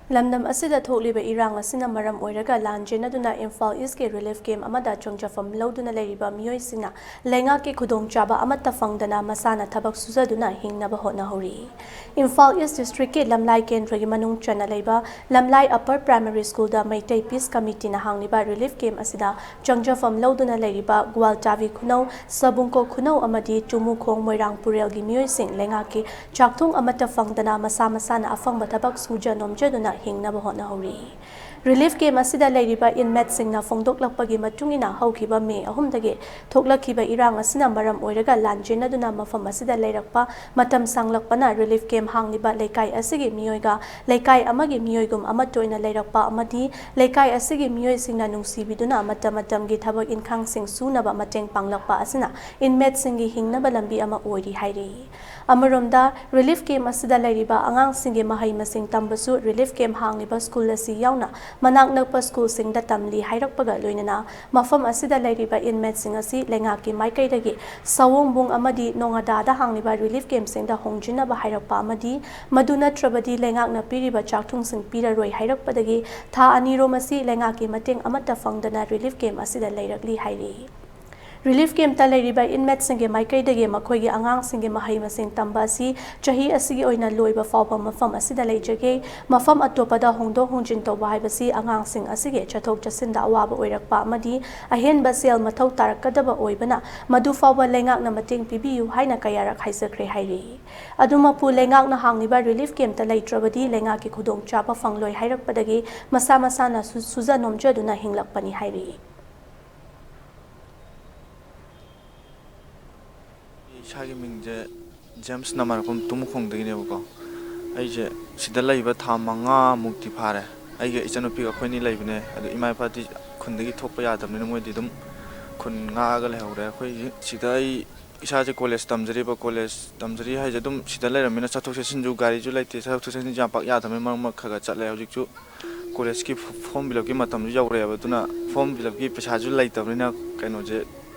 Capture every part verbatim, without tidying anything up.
ꯂꯝꯗꯝ ꯑꯁꯤꯗ ꯊꯣꯛꯂꯤꯕ ꯏꯔꯥꯡ ꯑꯁꯤꯅ ꯃꯔꯝ ꯑꯣꯏꯔꯒ ꯂꯥꯟ ꯆꯦꯟꯅꯗꯨꯅ ꯏꯝꯐꯥꯜ ꯏꯁꯀꯤ ꯔꯤꯂꯤꯐ ꯀꯦꯝ ꯑꯃꯗ ꯆꯪꯖꯐꯝ ꯂꯧꯗꯨꯅ ꯂꯩꯔꯤꯕ ꯃꯤꯑꯣꯏꯁꯤꯡꯅ ꯂꯩꯉꯥꯛꯀꯤ ꯈꯨꯗꯣꯡꯆꯥꯕ ꯑꯃꯠꯇ ꯐꯪꯗꯅ ꯃꯁꯥꯅ ꯊꯕꯛ ꯁꯨꯖꯗꯨꯅ ꯍꯤꯡꯅꯕ ꯍꯣꯠꯅꯍꯧꯔꯤ꯫ ꯏꯝꯐꯥꯜ ꯏꯁ ꯗꯤꯁꯇ꯭ꯔꯤꯛꯀꯤ ꯂꯝꯂꯥꯏ ꯀꯦꯟꯗ꯭ꯔꯒꯤ ꯃꯅꯨꯡ ꯆꯟꯅ ꯂꯩꯕ ꯂꯝꯂꯥꯏ ꯑꯄꯔ ꯄ꯭ꯔꯥꯏꯃꯥꯔꯤ ꯁ꯭ꯀꯨꯜꯗ ꯃꯩꯇꯩ ꯄꯤꯁ ꯀꯃꯤꯇꯤꯅ ꯍꯥꯡꯂꯤꯕ ꯔꯤꯂꯤꯐ ꯀꯦꯝ ꯑꯁꯤꯗ ꯆꯪꯖꯐꯝ ꯂꯧꯗꯨꯅ ꯂꯩꯔꯤꯕ ꯒ꯭ꯋꯥꯜꯇꯥꯕꯤ ꯈꯨꯅꯧ, ꯁꯕꯨꯡꯀꯣ ꯈꯨꯅꯧ ꯑꯃꯗꯤ ꯆꯨꯃꯨꯈꯣꯡ ꯃꯣꯏꯔꯥꯡ ꯄꯨꯔꯦꯜꯒꯤ ꯃꯤꯑꯣꯏꯁꯤꯡ ꯂꯩꯉꯥꯛꯀꯤ ꯆꯥꯛꯊꯨꯡ ꯑꯃꯠꯇ ꯐꯪꯗꯅ ꯃꯁꯥ ꯃꯁꯥꯅ ꯑꯐꯪꯕ ꯊꯕꯛ ꯁꯨꯖ ꯅꯣꯝꯖꯗꯨꯅ ꯍꯤꯡꯅꯕ ꯍꯣꯠꯅꯍꯧꯔꯤ꯫ ꯔꯤꯂꯤꯐ ꯀꯦꯝ ꯑꯁꯤꯗ ꯂꯩꯔꯤꯕ ꯏꯟꯃꯦꯠꯁꯤꯡꯅ ꯐꯣꯡꯗꯣꯛꯂꯛꯄꯒꯤ ꯃꯇꯨꯡ ꯏꯟꯅ, ꯍꯧꯈꯤꯕ ꯃꯦ ꯑꯍꯨꯝꯗꯒꯤ ꯊꯣꯛꯂꯛꯈꯤꯕ ꯏꯔꯥꯡ ꯑꯁꯤꯅ ꯃꯔꯝ ꯑꯣꯏꯔꯒ ꯂꯥꯟ ꯆꯦꯟꯅꯗꯨꯅ ꯃꯐꯝ ꯑꯁꯤꯗ ꯂꯩꯔꯛꯄ ꯃꯇꯝ ꯁꯥꯡꯂꯛꯄꯅ ꯔꯤꯂꯤꯐ ꯀꯦꯝ ꯍꯥꯡꯂꯤꯕ ꯂꯩꯀꯥꯏ ꯑꯁꯤꯒꯤ ꯃꯤꯑꯣꯏꯒ ꯂꯩꯀꯥꯏ ꯑꯃꯒꯤ ꯃꯤꯑꯣꯏꯒꯨꯝ ꯑꯃꯠꯇ ꯑꯣꯏꯅ ꯂꯩꯔꯛꯄ ꯑꯃꯗꯤ ꯂꯩꯀꯥꯏ ꯑꯁꯤꯒꯤ ꯃꯤꯑꯣꯏꯁꯤꯡꯅ ꯅꯨꯡꯁꯤꯕꯤꯗꯨꯅ ꯃꯇꯝ ꯃꯇꯝꯒꯤ ꯊꯕꯛ ꯏꯟꯈꯥꯡꯁꯤꯡ ꯁꯨꯅꯕ ꯃꯇꯦꯡ ꯄꯥꯡꯂꯛꯄ ꯑꯁꯤꯅ ꯏꯟꯃꯦꯠꯁꯤꯡꯒꯤ ꯍꯤꯡꯅꯕ ꯂꯝꯕꯤ ꯑꯃ ꯑꯣꯏꯔꯤ ꯍꯥꯏꯔꯤ꯫ ꯑꯃꯔꯣꯝꯗ, ꯔꯤꯂꯤꯐ ꯀꯦꯝ ꯑꯁꯤꯗ ꯂꯩꯔꯤꯕ ꯑꯉꯥꯡꯁꯤꯡꯒꯤ ꯃꯍꯩ ꯃꯁꯤꯡ ꯇꯝꯕꯁꯨ ꯔꯤꯂꯤꯐ ꯀꯦꯝ ꯍꯥꯡꯂꯤꯕ ꯁ꯭ꯀꯨꯜ ꯑꯁꯤ ꯌꯥꯎꯅ ꯃꯅꯥꯛ ꯅꯛꯄ ꯁ꯭ꯀꯨꯜꯁꯤꯡꯗ ꯇꯝꯂꯤ ꯍꯥꯏꯔꯛꯄꯒ ꯂꯣꯏꯅꯅ, ꯃꯐꯝ ꯑꯁꯤꯗ ꯂꯩꯔꯤꯕ ꯏꯟꯃꯦꯠꯁꯤꯡ ꯑꯁꯤ ꯂꯩꯉꯥꯛꯀꯤ ꯃꯥꯏꯀꯩꯗꯒꯤ ꯁꯑꯣꯡꯕꯨꯡ ꯑꯃꯗꯤ ꯅꯣꯉꯥꯗꯥꯗ ꯍꯥꯡꯂꯤꯕ ꯔꯤꯂꯤꯐ ꯀꯦꯝꯁꯤꯡꯗ ꯍꯣꯡꯖꯤꯟꯅꯕ ꯍꯥꯏꯔꯛꯄ ꯑꯃꯗꯤ ꯃꯗꯨ ꯅꯠꯇ꯭ꯔꯕꯗꯤ ꯂꯩꯉꯥꯛꯅ ꯄꯤꯔꯤꯕ ꯆꯥꯛꯊꯨꯡꯁꯤꯡ ꯄꯤꯔꯔꯣꯏ ꯍꯥꯏꯔꯛꯄꯗꯒꯤ ꯊꯥ ꯑꯅꯤꯔꯣꯝ ꯑꯁꯤ ꯂꯩꯉꯥꯛꯀꯤ ꯃꯇꯦꯡ ꯑꯃꯠꯇ ꯐꯪꯗꯅ ꯔꯤꯂꯤꯐ ꯀꯦꯝ ꯑꯁꯤꯗ ꯂꯩꯔꯛꯂꯤ ꯍꯥꯏꯔꯤ꯫ ꯔꯤꯂꯤꯐ ꯀꯦꯝꯇ ꯂꯩꯔꯤꯕ ꯏꯟꯃꯦꯠꯁꯤꯡꯒꯤ ꯃꯥꯏꯀꯩꯗꯒꯤ ꯃꯈꯣꯏꯒꯤ ꯑꯉꯥꯡꯁꯤꯡꯒꯤ ꯃꯍꯩ ꯃꯁꯤꯡ ꯇꯝꯕ ꯑꯁꯤ ꯆꯍꯤ ꯑꯁꯤꯒꯤ ꯑꯣꯏꯅ ꯂꯣꯏꯕ ꯐꯥꯎꯕ ꯃꯐꯝ ꯑꯁꯤꯗ ꯂꯩꯖꯒꯦ, ꯃꯐꯝ ꯑꯇꯣꯞꯄꯗ ꯍꯣꯡꯗꯣꯛ ꯍꯣꯡꯖꯤꯟ ꯇꯧꯕ ꯍꯥꯏꯕꯁꯤ ꯑꯉꯥꯡꯁꯤꯡ ꯑꯁꯤꯒꯤ ꯆꯠꯊꯣꯛ ꯆꯠꯁꯤꯟꯗ ꯑꯋꯥꯕ ꯑꯣꯏꯔꯛꯄ ꯑꯃꯗꯤ ꯑꯍꯦꯟꯕ ꯁꯦꯜ ꯃꯊꯧ ꯇꯥꯔꯛꯀꯗꯕ ꯑꯣꯏꯕꯅ, ꯃꯗꯨ ꯐꯥꯎꯕ ꯂꯩꯉꯥꯛꯅ ꯃꯇꯦꯡ ꯄꯤꯕꯤꯌꯨ ꯍꯥꯏꯅ ꯀꯌꯥꯔꯛ ꯍꯥꯏꯖꯈ꯭ꯔꯦ ꯍꯥꯏꯔꯤ꯫ ꯑꯗꯨꯃꯛꯄꯨ, ꯂꯩꯉꯥꯛꯅ ꯍꯥꯡꯂꯤꯕ ꯔꯤꯂꯤꯐ ꯀꯦꯝꯇ ꯂꯩꯇ꯭ꯔꯕꯗꯤ ꯂꯩꯉꯥꯛꯀꯤ ꯈꯨꯗꯣꯡꯆꯥꯕ ꯐꯪꯂꯣꯏ ꯍꯥꯏꯔꯛꯄꯗꯒꯤ ꯃꯁꯥ ꯃꯁꯥꯅ ꯁꯨ-, ꯁꯨꯖ ꯅꯣꯝꯖꯗꯨꯅ ꯍꯤꯡꯂꯛꯄꯅꯤ ꯍꯥꯏꯔꯤ꯫ ꯏꯁꯥꯒꯤ ꯃꯤꯡꯁꯦ ꯖꯦꯝꯁ ꯅꯃꯥꯔꯄꯝ ꯇꯨꯃꯨꯈꯣꯡꯗꯒꯤꯅꯦꯕꯀꯣ꯫ ꯑꯩꯁꯦ ꯁꯤꯗ ꯂꯩꯕ ꯊꯥ ꯃꯉꯥꯃꯨꯛꯇꯤ ꯐꯥꯔꯦ꯫ ꯑꯩꯒ ꯏꯆꯟꯅꯨꯄꯤꯒ ꯑꯩꯈꯣꯏꯅꯤ ꯂꯩꯕꯅꯦ꯫ ꯑꯗꯣ ꯏꯃꯥ ꯏꯄꯥꯗꯤ ꯈꯨꯟꯗꯒꯤ ꯊꯣꯛꯄ ꯌꯥꯗꯕꯅꯤꯅ ꯃꯣꯏꯗꯤ ꯑꯗꯨꯝ ꯈꯨꯟ ꯉꯥꯛꯑꯒ ꯂꯩꯍꯧꯔꯦ꯫ ꯑꯩꯈꯣꯏ ꯁꯤꯗ ꯑꯩ ꯏꯁꯥꯁꯦ ꯀꯣꯂꯦꯖ ꯇꯝꯖꯔꯤꯕ, ꯀꯣꯂꯦꯖ ꯇꯝꯖꯔꯤ ꯍꯥꯏꯁꯦ ꯑꯗꯨꯝ ꯁꯤꯗ ꯂꯩꯔꯝꯃꯤꯅ ꯆꯠꯊꯣꯛ ꯆꯠꯁꯤꯟꯁꯨ ꯒꯥꯔꯤꯁꯨ ꯂꯩꯇꯦ, ꯆꯠꯊꯣꯛ ꯆꯠꯁꯤꯟꯁꯨ ꯌꯥꯝ ꯄꯥꯛ ꯌꯥꯗꯕꯅꯤꯅ ꯃꯔꯛ ꯃꯔꯛ ꯈꯔ ꯈꯔ ꯆꯠꯂꯦ꯫ ꯍꯧꯖꯤꯛꯁꯨ ꯀꯣꯂꯦꯖꯀꯤ ꯐꯣ-, ꯐꯣꯔꯝ ꯐꯤꯜ ꯑꯞꯀꯤ ꯃꯇꯝꯁꯨ ꯌꯧꯔꯛꯑꯦꯕ, ꯑꯗꯨꯅ ꯐꯣꯔꯝ ꯐꯤꯜ ꯑꯞꯀꯤ ꯄꯩꯁꯥꯁꯨ ꯂꯩꯇꯕꯅꯤꯅ ꯀꯩꯅꯣꯁꯦ,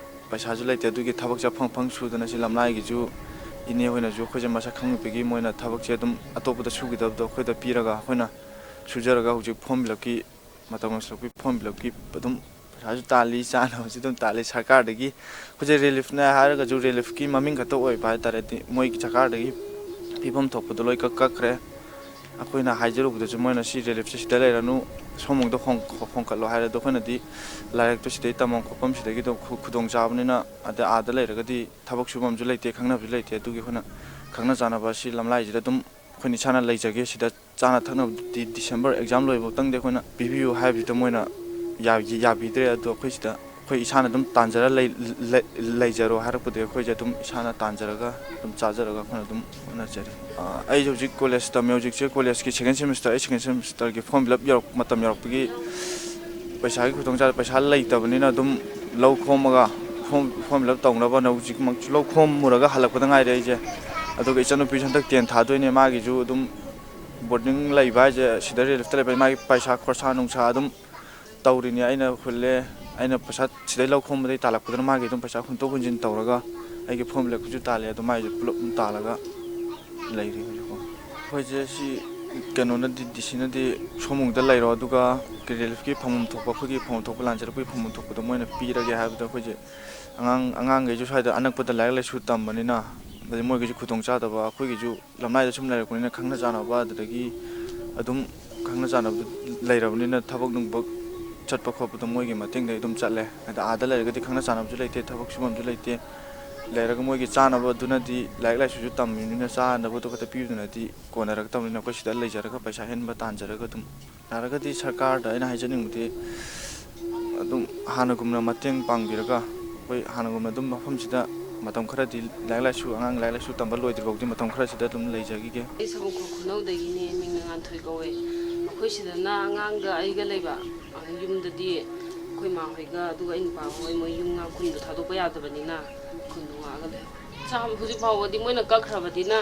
ꯄꯩꯁꯥꯁꯨ ꯂꯩꯇꯦ꯫ ꯑꯗꯨꯒꯤ ꯊꯕꯛꯁꯦ ꯑꯐꯪ ꯑꯐꯪ ꯁꯨꯗꯅ ꯁꯤ ꯂꯝꯂꯥꯏꯒꯤꯁꯨ ꯏꯅꯦ ꯍꯣꯏꯅꯁꯨ ꯑꯩꯈꯣꯏꯁꯦ ꯃꯁꯛ ꯈꯪꯉꯛꯄꯒꯤ ꯃꯣꯏꯅ ꯊꯕꯛꯁꯦ ꯑꯗꯨꯝ ꯑꯇꯣꯞꯄꯗ ꯁꯨꯈꯤꯗꯕꯗꯣ ꯑꯩꯈꯣꯏꯗ ꯄꯤꯔꯒ ꯑꯩꯈꯣꯏꯅ ꯁꯨꯖꯔꯒ ꯍꯧꯖꯤꯛ ꯐꯣꯔꯝ ꯐꯤꯜ ꯑꯞꯀꯤ ꯃꯇꯝ ꯌꯧꯁꯤꯜꯂꯛꯄꯒꯤ ꯐꯣꯔꯝ ꯐꯤꯜ ꯑꯞꯀꯤ ꯑꯗꯨꯝ ꯄꯩꯁꯥꯁꯨ ꯇꯥꯜꯂꯤ, ꯆꯥꯅꯕꯁꯨ ꯑꯗꯨꯝ ꯇꯥꯜꯂꯤ꯫ ꯁꯔꯀꯥꯔꯗꯒꯤ ꯑꯩꯈꯣꯏꯁꯦ ꯔꯤꯂꯤꯐꯅꯦ ꯍꯥꯏꯔꯒꯁꯨ ꯔꯤꯂꯤꯐꯀꯤ ꯃꯃꯤꯡ ꯈꯛꯇ ꯑꯣꯏꯕ ꯍꯥꯏꯇꯥꯔꯦ꯫ ꯃꯣꯏꯒꯤ ꯁꯔꯀꯥꯔꯗꯒꯤ ꯄꯤꯐꯝ ꯊꯣꯛꯄꯗꯣ ꯂꯣꯏ ꯀꯛ-, ꯀꯛꯈ꯭ꯔꯦ꯫ ꯑꯩꯈꯣꯏꯅ ꯍꯥꯏꯖꯔꯨꯕꯗꯁꯨ ꯃꯣꯏꯅ ꯁꯤ ꯔꯤꯂꯤꯐꯁꯦ ꯁꯤꯗ ꯂꯩꯔꯅꯨ, ꯁꯣꯝꯗ ꯍꯣꯡ-, ꯍꯣꯡꯀꯠꯂꯣ ꯍꯥꯏꯔꯦ꯫ ꯑꯗꯣ ꯑꯩꯈꯣꯏꯅꯗꯤ ꯂꯥꯏꯔꯤꯛꯇꯣ ꯁꯤꯗꯩ ꯇꯝꯐꯝ ꯈꯣꯠꯐꯝ ꯁꯤꯗꯒꯤ ꯑꯗꯨꯝ ꯈꯨ-, ꯈꯨꯗꯣꯡꯆꯥꯕꯅꯤꯅ ꯑꯗ ꯑꯥꯗ ꯂꯩꯔꯒꯗꯤ ꯊꯕꯛ ꯁꯨꯐꯝꯁꯨ ꯂꯩꯇꯦ, ꯈꯪꯅꯕꯁꯨ ꯂꯩꯇꯦ꯫ ꯑꯗꯨꯒꯤ ꯑꯩꯈꯣꯏꯅ ꯈꯪꯅ ꯆꯥꯟꯅꯕ ꯑꯁꯤ ꯂꯝꯂꯥꯏꯁꯤꯗ ꯑꯗꯨꯝ ꯑꯩꯈꯣꯏꯅ ꯏꯁꯥꯅ ꯂꯩꯖꯒꯦ꯫ ꯁꯤꯗ ꯆꯥꯅ ꯊꯛꯅꯕꯗꯤ ꯗꯤꯁꯦꯝꯕꯔ ꯑꯦꯛꯖꯥꯝ ꯂꯣꯏꯕ ꯈꯛꯇꯪꯗꯤ ꯑꯩꯈꯣꯏꯅ ꯄꯤꯕꯤꯌꯨ ꯍꯥꯏꯕꯁꯤꯗ ꯃꯣꯏꯅ ꯌꯥ-, ꯌꯥꯕꯤꯗ꯭ꯔꯦ꯫ ꯑꯗꯣ ꯑꯩꯈꯣꯏ ꯁꯤꯗ ꯑꯩꯈꯣꯏ ꯏꯁꯥꯅ ꯑꯗꯨꯝ ꯇꯥꯟꯖꯔ ꯂꯩ-, ꯂꯩ-, ꯂꯩꯖꯔꯣ ꯍꯥꯏꯔꯛꯄꯗꯒꯤ ꯑꯩꯈꯣꯏꯁꯦ ꯑꯗꯨꯝ ꯏꯁꯥꯅ ꯇꯥꯟꯖꯔꯒ ꯑꯗꯨꯝ ꯆꯥꯖꯔꯒ ꯑꯩꯈꯣꯏꯅ ꯑꯗꯨꯝ ꯍꯣꯠꯅꯖꯔꯤ꯫ ꯑ, ꯑꯩꯁꯦ ꯍꯧꯖꯤꯛ ꯀꯣꯂꯦꯖ ꯇꯝꯃꯤ꯫ ꯍꯧꯖꯤꯛꯁꯦ ꯀꯣꯂꯦꯖꯀꯤ ꯁꯦꯀꯦꯟ ꯁꯦꯃꯤꯁꯇꯔ, ꯑꯩ ꯁꯦꯀꯦꯟ ꯁꯦꯃꯤꯁꯇꯔꯒꯤ ꯐꯣꯔꯝ ꯐꯤꯜ ꯑꯞ ꯌꯧꯔꯛ-, ꯃꯇꯝ ꯌꯧꯔꯛꯄꯒꯤ ꯄꯩꯁꯥꯒꯤ ꯈꯨꯗꯣꯡꯆꯥꯗ-, ꯄꯩꯁꯥ ꯂꯩꯇꯕꯅꯤꯅ ꯑꯗꯨꯝ ꯂꯧ ꯈꯣꯝꯃꯒ ꯐꯣꯔꯝ, ꯐꯣꯔꯝ ꯐꯤꯜ ꯑꯞ ꯇꯧꯅꯕ ꯍꯧꯖꯤꯛꯃꯛꯁꯨ ꯂꯧ ꯈꯣꯝꯃꯨꯔꯒ ꯍꯜꯂꯛꯄꯗ ꯉꯥꯏꯔꯤ ꯑꯩꯁꯦ꯫ ꯑꯗꯨꯒ ꯏꯆꯟꯅꯨꯄꯤꯁꯨ ꯍꯟꯗꯛ ꯇꯦꯟ ꯊꯥꯗꯣꯏꯅꯦ꯫ ꯃꯥꯒꯤꯁꯨ ꯑꯗꯨꯝ ꯕꯣꯔꯗꯤꯡ ꯂꯩꯕ ꯍꯥꯏꯁꯦ ꯁꯤꯗ ꯔꯤꯂꯤꯐꯇ ꯂꯩꯕ ꯃꯥꯒꯤ ꯄꯩꯁꯥ ꯈꯣꯔꯁꯥ ꯅꯨꯡꯁꯥ ꯑꯗꯨꯝ ꯇꯧꯔꯤꯅꯤ꯫ ꯑꯩꯅ ꯍꯨꯜꯂꯦ, ꯑꯩꯅ ꯄꯩꯁꯥ ꯁꯤꯗꯩ ꯂꯧ ꯈꯣꯝꯕꯗꯒꯤ ꯇꯥꯜꯂꯛꯄꯗꯨꯅ ꯃꯥꯒꯤ ꯑꯗꯨꯝ ꯄꯩꯁꯥ ꯍꯨꯟꯗꯣꯛ ꯍꯨꯟꯖꯤꯟ ꯇꯧꯔꯒ ꯑꯩꯒꯤ ꯐꯣꯔꯝ ꯐꯤꯜ ꯑꯞꯀꯤꯁꯨ ꯇꯥꯜꯂꯦ꯫ ꯑꯗꯣ ꯃꯥꯒꯤꯁꯨ ꯄꯨꯂꯞ ꯑꯗꯨꯝ ꯇꯥꯜꯂꯒ ꯂꯩꯔꯤ ꯍꯧꯖꯤꯛꯐꯥꯎ꯫ ꯑꯩꯈꯣꯏꯁꯦ ꯁꯤ ꯀꯩꯅꯣꯅꯗꯤ, ꯗꯤ ꯁꯤꯅꯗꯤ ꯁꯣꯝꯕꯨꯡꯗ ꯂꯩꯔꯣ, ꯑꯗꯨꯒ ꯔꯤꯂꯤꯐꯀꯤ ꯐꯪꯐꯝ ꯊꯣꯛꯄ, ꯑꯩꯈꯣꯏꯒꯤ ꯐꯪꯐꯝ ꯊꯣꯛꯄ, ꯂꯥꯟ ꯆꯠꯂꯛꯄꯒꯤ ꯐꯪꯐꯝ ꯊꯣꯛꯄꯗꯣ ꯃꯣꯏꯅ ꯄꯤꯔꯒꯦ ꯍꯥꯏꯕꯗꯣ ꯑꯩꯈꯣꯏꯁꯦ ꯑꯉꯥꯡ, ꯑꯉꯥꯡꯈꯩꯁꯨ ꯁ꯭ꯋꯥꯏꯗ ꯑꯅꯛꯄꯗ ꯂꯥꯏꯔꯤꯛ ꯂꯥꯏꯁꯨ ꯇꯝꯕꯅꯤꯅ, ꯑꯗꯩ ꯃꯣꯏꯒꯤꯁꯨ ꯈꯨꯗꯣꯡꯆꯥꯗꯕ, ꯑꯩꯈꯣꯏꯒꯤꯁꯨ ꯂꯝꯂꯥꯏꯗ ꯁꯨꯝ ꯂꯩꯔꯛꯄꯅꯤꯅ ꯈꯪꯅ ꯆꯥꯟꯅꯕ, ꯑꯗꯨꯗꯒꯤ ꯑꯗꯨꯝ ꯈꯪꯅ ꯆꯥꯟꯅꯕꯗꯨ ꯂꯩꯔꯕꯅꯤꯅ ꯊꯕꯛ ꯅꯨꯡꯕꯛ ꯆꯠꯄ ꯈꯣꯠꯄꯗꯣ ꯃꯣꯏꯒꯤ ꯃꯇꯦꯡꯗꯒꯤ ꯑꯗꯨꯝ ꯆꯠꯂꯦ꯫ ꯑꯗ ꯑꯥꯗ ꯂꯩꯔꯒꯗꯤ ꯈꯪꯅ ꯆꯥꯟꯅꯕꯁꯨ ꯂꯩꯇꯦ, ꯊꯕꯛ ꯁꯨꯐꯝꯁꯨ ꯂꯩꯇꯦ꯫ ꯂꯩꯔꯒ ꯃꯣꯏꯒꯤ ꯆꯥꯅꯕꯗꯨꯅꯗꯤ ꯂꯥꯏꯔꯤꯛ ꯂꯥꯏꯁꯨꯁꯨ ꯇꯝꯃꯤꯕꯅꯤꯅ ꯆꯥꯅꯕꯗꯣ ꯈꯛꯇ ꯄꯤꯕꯗꯨꯅꯗꯤ ꯀꯣꯟꯅꯔꯛꯇꯕꯅꯤꯅ ꯑꯩꯈꯣꯏ ꯁꯤꯗ ꯂꯩꯖꯔꯒ ꯄꯩꯁꯥ ꯍꯦꯟꯕ ꯇꯥꯟꯖꯔꯒ ꯑꯗꯨꯝ ꯌꯥꯔꯒꯗꯤ ꯁꯔꯀꯥꯔꯗ ꯑꯩꯅ ꯍꯥꯏꯖꯅꯤꯡꯕꯗꯤ ꯑꯗꯨꯝ ꯍꯥꯟꯅꯒꯨꯝꯅ ꯃꯇꯦꯡ ꯄꯥꯡꯕꯤꯔꯒ ꯑꯩꯈꯣꯏ ꯍꯥꯟꯅꯒꯨꯝꯅ ꯑꯗꯨꯝ ꯃꯐꯝꯁꯤꯗ ꯃꯇꯝ ꯈꯔꯗꯤ ꯂꯥꯏꯔꯤꯛ ꯂꯥꯏꯁꯨ, ꯑꯉꯥꯡ ꯂꯥꯏꯔꯤꯛ ꯂꯥꯏꯁꯨ ꯇꯝꯕ ꯂꯣꯏꯗ꯭ꯔꯤꯐꯥꯎꯗꯤ ꯃꯇꯝ ꯈꯔꯁꯤꯗ ꯑꯗꯨꯝ ꯂꯩꯖꯈꯤꯒꯦ꯫ ꯑꯩ ꯁꯃꯨꯈꯣꯛ ꯈꯨꯅꯧꯗꯒꯤꯅꯦ, ꯃꯤꯡꯅ ꯉꯥꯟꯊꯣꯏ ꯀꯧꯋꯦ꯫ ꯑꯩꯈꯣꯏ ꯁꯤꯗꯅ ꯑꯉꯥꯡꯒ ꯑꯩꯒ ꯂꯩꯕ꯫ ꯌꯨꯝꯗꯗꯤ ꯑꯩꯈꯣꯏ ꯃꯥ ꯍꯣꯏꯒ ꯑꯗꯨꯒ ꯑꯩ ꯅꯨꯄꯥ ꯍꯣꯏ ꯃꯣꯏ ꯌꯨꯝ ꯉꯥ ꯈꯨꯟꯗꯣ ꯊꯥꯗꯣꯛꯄ ꯌꯥꯗꯕꯅꯤꯅ ꯈꯨꯟꯗꯣ ꯉꯥꯛꯑꯒ ꯂꯩ꯫ ꯆꯥꯕ ꯍꯧꯖꯤꯛ ꯐꯥꯎꯕꯗꯤ ꯃꯣꯏꯅ ꯀꯛꯈ꯭ꯔꯕꯅꯤꯅ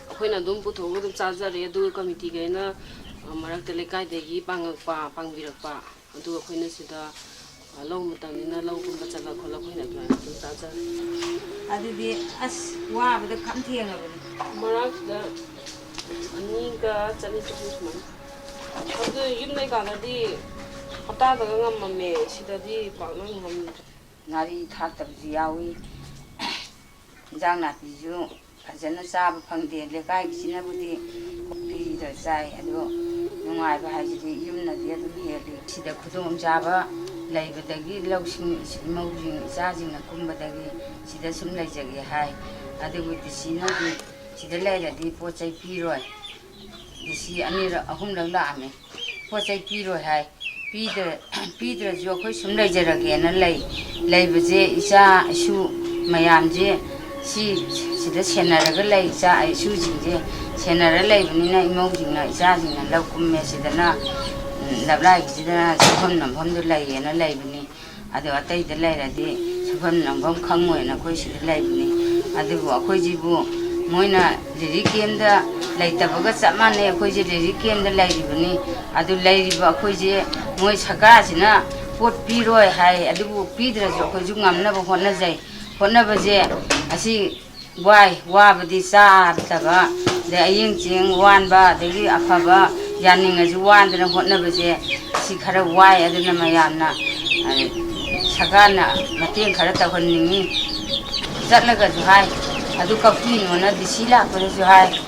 ꯑꯩꯈꯣꯏꯅ ꯑꯗꯨꯝ ꯄꯨꯊꯣꯛꯑꯒ ꯑꯗꯨꯝ ꯆꯥꯖꯔꯦ꯫ ꯑꯗꯨꯒ ꯀꯃꯤꯇꯤꯈꯩꯅ, ꯑ, ꯃꯔꯛꯇ ꯂꯩꯀꯥꯏꯗꯒꯤ ꯄꯥꯡꯉꯛꯄ, ꯄꯥꯡꯕꯤꯔꯛꯄ, ꯑꯗꯨꯒ ꯑꯩꯈꯣꯏꯅ ꯁꯤꯗ, ꯑ, ꯂꯧ ꯃꯇꯝꯅꯤꯅ ꯂꯧꯒꯨꯝꯕ ꯆꯠꯂ ꯈꯣꯠꯂ ꯑꯩꯈꯣꯏꯅ ꯑꯗꯨꯃꯥꯏꯅ ꯑꯗꯨꯝ ꯆꯥꯖꯔꯦ꯫ ꯑꯗꯨꯗꯤ ꯑꯁ ꯋꯥꯕꯗ ꯈꯝ ꯊꯦꯡꯉꯕꯅꯤ꯫ ꯃꯔꯛꯁꯤꯗ ꯑꯅꯤꯒ ꯆꯅꯤ ꯆꯍꯨꯝ ꯁꯨꯃꯥꯏꯅ꯫ ꯌꯨꯝ ꯂꯩꯀꯥꯟꯗꯗꯤ ꯍꯞꯇꯥꯗꯒ ꯉꯝꯃꯝꯃꯦ, ꯁꯤꯗꯗꯤ ꯄꯥꯛꯅ ꯉꯝꯗ꯭ꯔꯦ꯫ ꯉꯥꯔꯤ ꯊꯥꯛꯇꯕꯁꯨ ꯌꯥꯎꯏ, ꯏꯟꯖꯥꯡ ꯅꯥꯄꯤꯁꯨ ꯐꯖꯅ ꯆꯥꯕ ꯐꯪꯗꯦ꯫ ꯂꯩꯀꯥꯏꯒꯤꯁꯤꯅꯕꯨꯗꯤ ꯄꯤꯔ ꯆꯥꯏ, ꯑꯗꯣ ꯅꯨꯡꯉꯥꯏꯕ ꯍꯥꯏꯁꯤꯗꯤ ꯌꯨꯝꯅꯗꯤ ꯑꯗꯨꯝ ꯍꯦꯜꯂꯤ꯫ ꯁꯤꯗ ꯈꯨꯗꯣꯡꯆꯥꯕ ꯂꯩꯕꯗꯒꯤ ꯂꯧꯁꯤꯡ ꯏꯃꯧꯁꯤꯡ ꯏꯆꯥꯁꯤꯡꯅ ꯀꯨꯝꯕꯗꯒꯤ ꯁꯤꯗ ꯁꯨꯝ ꯂꯩꯖꯒꯦ ꯍꯥꯏ꯫ ꯑꯗꯨꯕꯨ ꯗꯤ ꯁꯤꯅꯗꯤ ꯁꯤꯗ ꯂꯩꯔꯗꯤ ꯄꯣꯠ ꯆꯩ ꯄꯤꯔꯣꯏ꯫ ꯗꯤ ꯁꯤ ꯑꯅꯤꯔꯛ ꯑꯍꯨꯝꯂꯛ ꯂꯥꯛꯑꯝꯃꯤ꯫ ꯄꯣꯠ ꯆꯩ ꯄꯤꯔꯣꯏ ꯍꯥꯏ꯫ ꯄꯤꯗ꯭ꯔ-, ꯄꯤꯗ꯭ꯔꯁꯨ ꯑꯩꯈꯣꯏ ꯁꯨꯝ ꯂꯩꯖꯔꯒꯦꯅ ꯂꯩ꯫ ꯂꯩꯕꯁꯦ ꯏꯆꯥ ꯏꯁꯨ ꯃꯌꯥꯝꯁꯦ ꯁꯤ, ꯁꯤꯗ ꯁꯦꯟꯅꯔꯒ ꯂꯩ꯫ ꯏꯆꯥ ꯏꯁꯨꯁꯤꯡꯁꯦ ꯁꯦꯟꯅꯔ ꯂꯩꯕꯅꯤꯅ ꯏꯃꯧꯁꯤꯡꯅ ꯏꯆꯥꯁꯤꯡꯅ ꯂꯧ ꯀꯨꯝꯃꯦ꯫ ꯁꯤꯗꯅ, ꯎꯝ, ꯂꯞꯂꯥꯏꯒꯤꯁꯤꯗꯅ ꯁꯨꯐꯝ ꯅꯣꯝꯐꯝꯗꯨ ꯂꯩꯌꯦꯅ ꯂꯩꯕꯅꯤ꯫ ꯑꯗꯣ ꯑꯇꯩꯗ ꯂꯩꯔꯗꯤ ꯁꯨꯐꯝ ꯅꯣꯝꯐꯝ ꯈꯪꯉꯣꯏꯅ ꯑꯩꯈꯣꯏ ꯁꯤꯗ ꯂꯩꯕꯅꯤ꯫ ꯑꯗꯨꯕꯨ ꯑꯩꯈꯣꯏꯁꯤꯕꯨ ꯃꯣꯏꯅ ꯔꯤꯂꯤꯐ ꯀꯦꯝꯗ ꯂꯩꯇꯕꯒ ꯆꯞ ꯃꯥꯟꯅꯩ꯫ ꯑꯩꯈꯣꯏꯁꯦ ꯔꯤꯂꯤꯐ ꯀꯦꯝꯗ ꯂꯩꯔꯤꯕꯅꯤ꯫ ꯑꯗꯨ ꯂꯩꯔꯤꯕ ꯑꯩꯈꯣꯏꯁꯦ ꯃꯣꯏ ꯁꯔꯀꯥꯔꯁꯤꯅ ꯄꯣꯠ ꯄꯤꯔꯣꯏ ꯍꯥꯏ꯫ ꯑꯗꯨꯕꯨ ꯄꯤꯗ꯭ꯔꯁꯨ ꯑꯩꯈꯣꯏꯁꯨ ꯉꯝꯅꯕ ꯍꯣꯠꯅꯖꯩ꯫ ꯍꯣꯠꯅꯕꯁꯦ ꯑꯁꯤ ꯋꯥꯏ, ꯋꯥꯕꯗꯤ ꯆꯥꯗꯕ, ꯑꯗꯩ ꯑꯌꯦꯡ ꯆꯦꯡ ꯋꯥꯟꯕ, ꯑꯗꯒꯤ ꯑꯐꯕ ꯌꯥꯅꯤꯡꯉꯁꯨ ꯋꯥꯟꯗꯅ ꯍꯣꯠꯅꯕꯁꯦ ꯁꯤ ꯈꯔ ꯋꯥꯏ꯫ ꯑꯗꯨꯅ ꯃꯌꯥꯝꯅ, ꯑ, ꯁꯔꯀꯥꯔꯅ ꯃꯇꯦꯡ ꯈꯔ ꯇꯧꯍꯟꯅꯤꯡꯉꯤ꯫ ꯆꯠꯂꯒꯁꯨ ꯍꯥꯏ, ꯑꯗꯨ ꯀꯛꯄꯤꯅꯣꯅ ꯗꯤ ꯁꯤ ꯂꯥꯛꯄꯗꯁꯨ ꯍꯥꯏ꯫